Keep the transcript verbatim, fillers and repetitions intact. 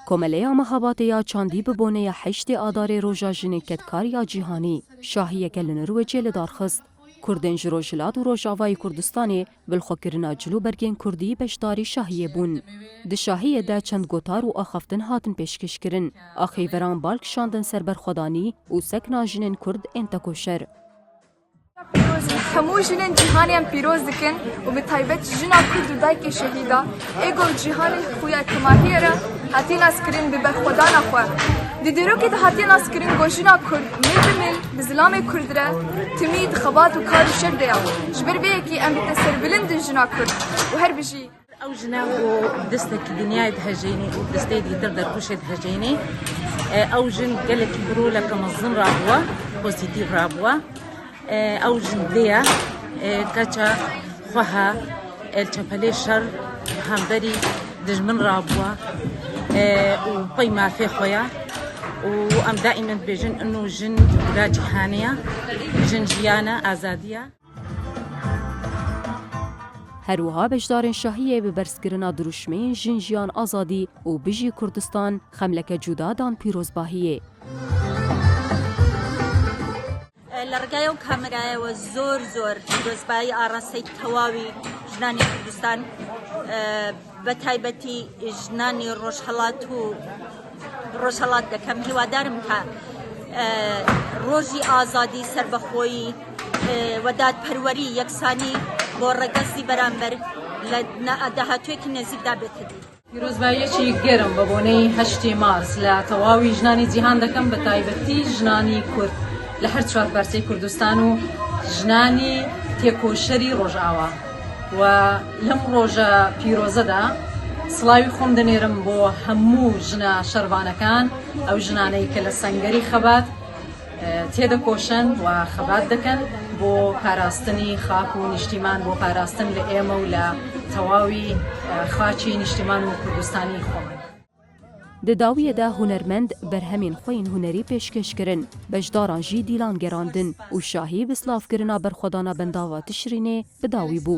Komeleya Mehabatê ya çandî bi boneya heştê Adarê Roja Jinê Kedkar ya Cîhanî, şahiyeke li Norwêcê li dar xist. Kurdên ji Rojhilat û Rojavayê Kurdistanê bi lixwekirina cil û bergên kurdî beşdarî şahiyê bûn. Di şahiyê de çend gotar û axaftin hatin pêşkêşkirin. Axêveran bal kişandin ser berxwedanî û sekna jinên kurd ên tekoşer. Pîroz in. Hemû jinên cîhanê em pîroz dikin û bi taybet jina kurd û dayikê şehîda ê ku cîhanê xuya kemahiyê re hatiye naskirin bi berxwedana xwe. Di dîrokê de hatiye naskirin ku jina kurd mil bi mil bi zilamê kurd re timî di xebat û kar û şer de ya. Ji ber vê yekê em bi te serbilind in jina kurd û her bijî. Ew jina ku destekî dinyayê dihejênê û desteyê dîtir derpûşê dihejênê, e, ew jin gelekî bi roleke mezin rabûwa, pozîtîf rabûwa. E, ew jin vê ye, e, keça xweha, e, li çepelê şer hemberî dijmin rabûwa, e, û pey mafê xwe ye. Û em daîmen dibêjin, ino jin guda cîhanê ye, jin jiyan e, azadî ye. Her wiha beşdarên şahiyê bi berzkirina dirûşmeyên Jin, Jiyan, Azadî û Bijî Kurdistan xemleke cuda dan pîrozbahiyê. Li ڕێگای ئەو کامێرایەوە زۆر زۆر پیرۆزبایی ئاڕاستەی تەواوی ژنانی کوردستان، بە تایبەتی ژنانی ڕۆژهەڵات و ڕۆژهەڵات دەکەم. هیوادارم کە ڕۆژی ئازادی، سەربەخۆیی، و دادپەروەری، یەکسانی بۆ ڕەگەزی بەرامبەر لە داهاتوویەکی نێزیکدا بێتە دی. پیرۆزباییەکی گەرم بە بۆنەی هەشتی مارس لە تەواوی ژنانی جیهان دەکەم، بە تایبەتی ژنانی کورد لە هەر چوار پارچەی کوردستان و ژنانی تێکۆشەری ڕۆژئاوا. و لەم ڕۆژە پیرۆزەدا سڵاوی خۆم دەنێرم بۆ هەموو ژنە شەرڤانەکان، ئەو ژنانەی کە لە سەنگەری خەبات تێدەکۆشن و خەبات دەکەن بۆ پاراستنی خاک و نیشتیمان، بۆ پاراستن لە ئێمە و لە تەواوی خاکی نیشتیمان و کوردستانی خۆمان. Di dawiyê de hunermend berhemên xwe yên hunerî pêşkêş kirin, beşdaran jî dîlan gerandin û şahî bi slavkirina berxwedana bendava Tişrînê bi dawî bû.